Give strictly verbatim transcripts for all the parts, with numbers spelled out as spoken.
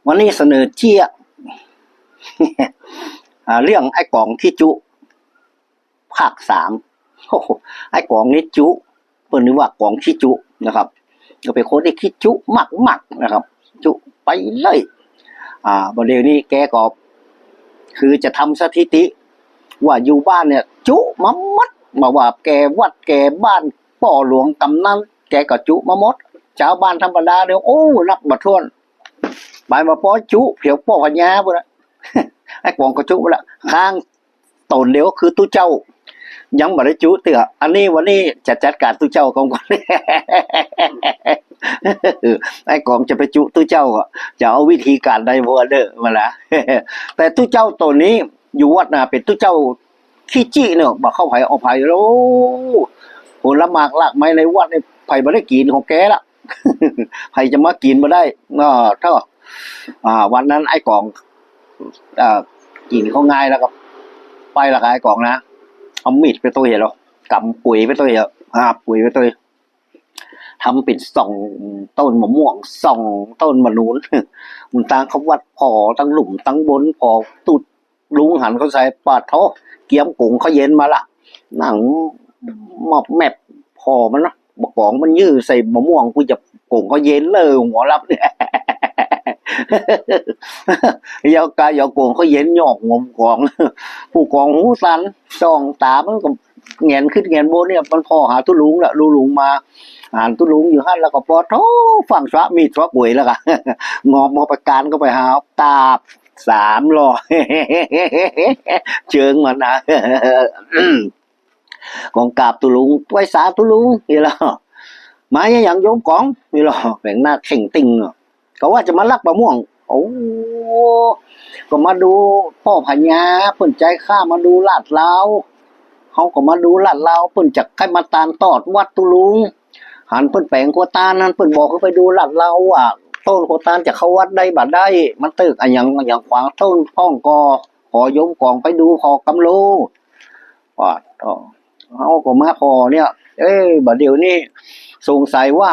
วันนี้เสนอเจี๊ยะ อ่า เรื่องไอ้ก๋องขี้จุ ภาคสาม โอ้โห ไอ้ก๋องนี่จุ เปิ้นนี่ว่าก๋องขี้จุนะครับ ก็เป๋นคนตี้ขี้จุมากๆ นะครับ จุไปเลย อ่า บ่าเดี่ยวนี้แกก็ คือจะทำสถิติ ว่าอยู่บ้านเนี่ย จุมาหมด บ่าว่าแก่วัดแก่บ้าน ป้อหลวงกำนัน แกก็จุมาหมด จาวบ้านธรรมดาเนี่ย โอ้ นับบ่ถ้วน ไปมาป้อจุแถวป้อพญาปู้นละ ไอ้ก๋องก็จุละ ค้างต๋นเดียวคือตุ๊เจ้า ยังบ่ได้จุเตื้อ อันนี้วันนี้จะจัดก๋านตุ๊เจ้าก่อน ไอ้ก๋องจะไปจุตุ๊เจ้าอะ จะเอาวิธีก๋านใดบ่เน่อ ว่าละ แต่ตุ๊เจ้าต๋นนี้อยู่วัดนาเป๋นตุ๊เจ้าขี้จี้เนาะ บ่เข้าใผออกใผ โอ้ ผลหมากรากไม้ในวัดนี่ ใผบ่ได้กิ๋นของแกละ ใผจะมากิ๋นบ่ได้ อ้อ เต้อ อ่า วันนั้นไอ้ก๋อง อ่า กิ๋นข้าวงายแล้วก็ไปละ ไอ้ก๋องนะ เอามีดไปตวยเนาะ ก๋ำก๋วยไปตวย หาบก๋วยไปตวย ทำเป๋นส่องต้นมะม่วง ส่องต้นมะนูน มันตางเข้าวัดผ่อตังลุ่มตังบน ผ่อตุ๊ลุงหันเข้าใส่ ปาดโธ่ เกี๊ยมก๋งข้าวเย็นมาละ นั่งมอบแมบผ่อมันนะ บ่าก๋องมันยื้อใส่มะม่วง กูจะก๋งข้าวเย็นเลย หัวลับเนี่ย ยาวกายยาวก๋งข้าวเย็นยอกหัวผู้ก๋อง ผู้ก๋องหูตัน ส่องต๋ามันก็แหงนขึ้นแหงนบนเนี่ย มันผ่อหาตุ๊ลุงละ ตุ๊ลุงมา หันตุ๊ลุงอยู่หั้นแล้วก็ปาดโธ่ ฟั่งสะมีดสะก๋วยแล้วก็ งอบมอประการก็ไปหา กราบสามรอบ เจิงมันนะ ก๋องกราบตุ๊ลุง ไหว้สาตุ๊ลุง นี่ละ มาอะหยังโยมก๋อง นี่ละ แป๋งหน้าเข่งติ่งเนาะ ก็ว่าจะมาลักมะม่วง โอ้ ก็มาดูป้อพญา เปิ้นใจ๋ข้ามาดูลาดลาว เฮาก็มาดูลาดลาว เปิ้นจะใค่มาตานตอดวัดตุ๊ลุง หันเปิ้นแป๋งขัวตานหั้น เปิ้นบอกหื้อไปดูลาดลาวว่า ต้นขัวตานจะเข้าวัดได้บ่ได้ มันเติ๊กอะหยังอะหยังขวางต้นพ่องก่อ ขอโยมก๋องไปดู ขอกำโล ว่า เฮาก็มาผ่อเนี่ย เอ้ย บ่าเดี่ยวนี้สงสัยว่า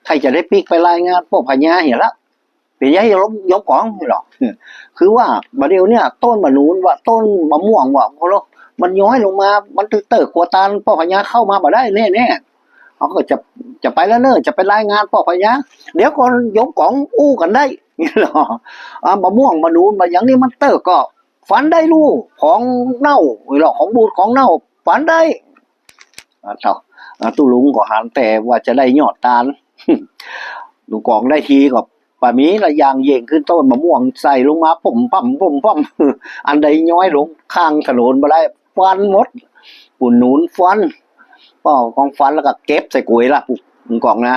ใค่จะได้ปิ๊กไปรายงานป้อพญาเหียละ เป๋นใหญ่โยม โยมก๋องนี่ละ คือว่าบ่าเดี่ยวเนี่ย ต้นมะนูนว่า ต้นมะม่วงว่า มันย้อยลงมา มันเติ๊กขัวตานป้อพญาเข้ามาบ่ได้แน่ๆ เฮาก็จะ จะไปแล้วเน่อ จะไปรายงานป้อพญา เดี๋ยวก่อนโยมก๋อง อู้กั๋นได้ นี่ละ อ่า มะม่วงมะนูนบ่าหยังนี่มันเติ๊กก็ ฟันได้ลู่ ของเน่า นี่ละ ของบูดของเน่า ฟันได้ อ่า เต้อ อ่า ตุ๊ลุงก็หันแต่ว่าจะได้ยอดตาน ตุ๊ก๋องได้ทีก็บ่มีละ ย่างเย่งขึ้นต้นมะม่วงใส่ลงมา ปุ้มปั๊ม ปุ้มปั๊ม อันใดย้อยลงข้างถนนบ่ได้ ฟันหมด ปู๊นหนุนฟัน ป้อของฟันแล้วก็เก็บใส่ก๋วยละ ตุ๊ก๋องนะ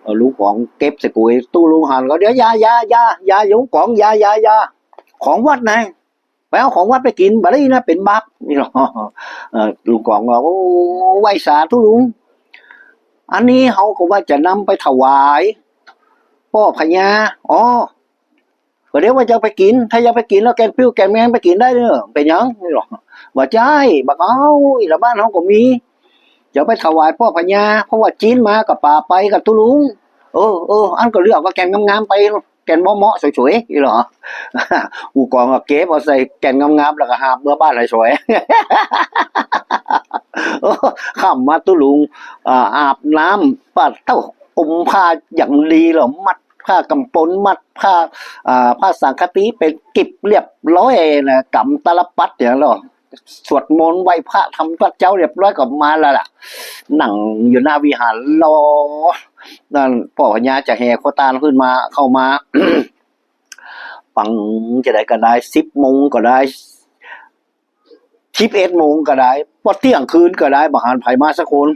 เออ ตุ๊ก๋องเก็บใส่ก๋วย ตุ๊ลุงหันก็ เดี๋ยว อย่า อย่า อย่า อย่า โยมก๋อง อย่า อย่า อย่า ของวัดนะ ไปเอาของวัดไปกิ๋น บ่ได้นะ เป๋นบาป นี่ละ เออ ตุ๊ก๋องว่า โอ้ ไหว้สาตุ๊ลุง อันนี้เฮาก็ว่าจะนำไปถวายป้อพญา อ๋อ ก็เดี๋ยวว่าจะไปกิ๋น ถ้าอยากไปกิ๋นแล้วแก่นปิ้วแก่นแมงไปกิ๋นได้เน่อ เป๋นหยัง นี่ละ บ่ใจ้ บ่าเอา อี้หละบ้านเฮาก็มี จะไปถวายป้อพญา เพราะว่าจิ๊นมาก็ป๋าไปกับตุ๊ลุง เออ เออ อันก็เลือกเอาแก่นงามๆไป แก่นเหมาะๆ สวยๆ นี่ละ ตุ๊ก๋องก็เก็บเอาใส่แก่นงามๆ แล้วก็หาบเมือบ้านสวยๆ โอ้ ค่ำมาตุ๊ลุง อ่า อาบน้ำ ปาดเต๊า ห่มผ้าอย่างดีแล้ว มัดผ้ากำปน มัดผ้า อ่า ผ้าสังฆาติเป๋นกิบเรียบร้อยนะ ก๋ำตาลปัตรอย่างนั้นแล้ว สวดมนต์ไหว้พระทำวัตรเจ๊าเรียบร้อยก็มาแล้วล่ะ นั่งอยู่หน้าวิหารรอ นั่นป้อพญาจะแห่ขัวตานขึ้นมา เข้ามา ปังจะได้ก็ได้ สิบโมงก็ได้ สิบเอ็ดโมงก็ได้ ปอเตี้ยงคืนก็ได้ บ่หันใผมาสักคน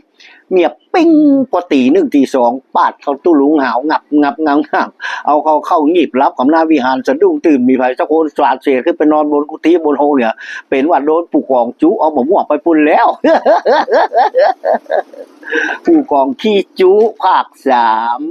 เงียบปิ้ง ปอตี๋นึ่งตี๋สอง ปาดเข้าตุ๊ลุงหาว งับงับงับงับ เอาเข้าเข้างีบหลับก๋ำหน้าวิหาร สะดุ้งตื่น มีใผสักคน สาดเสขึ้นไปนอนบนกุฏิบนโฮงเนี่ย เป๋นว่าโดนผู้ก๋องจุเอามะม่วงไปปู๊นแล้ว ผู้ก๋องขี้จุภาคสาม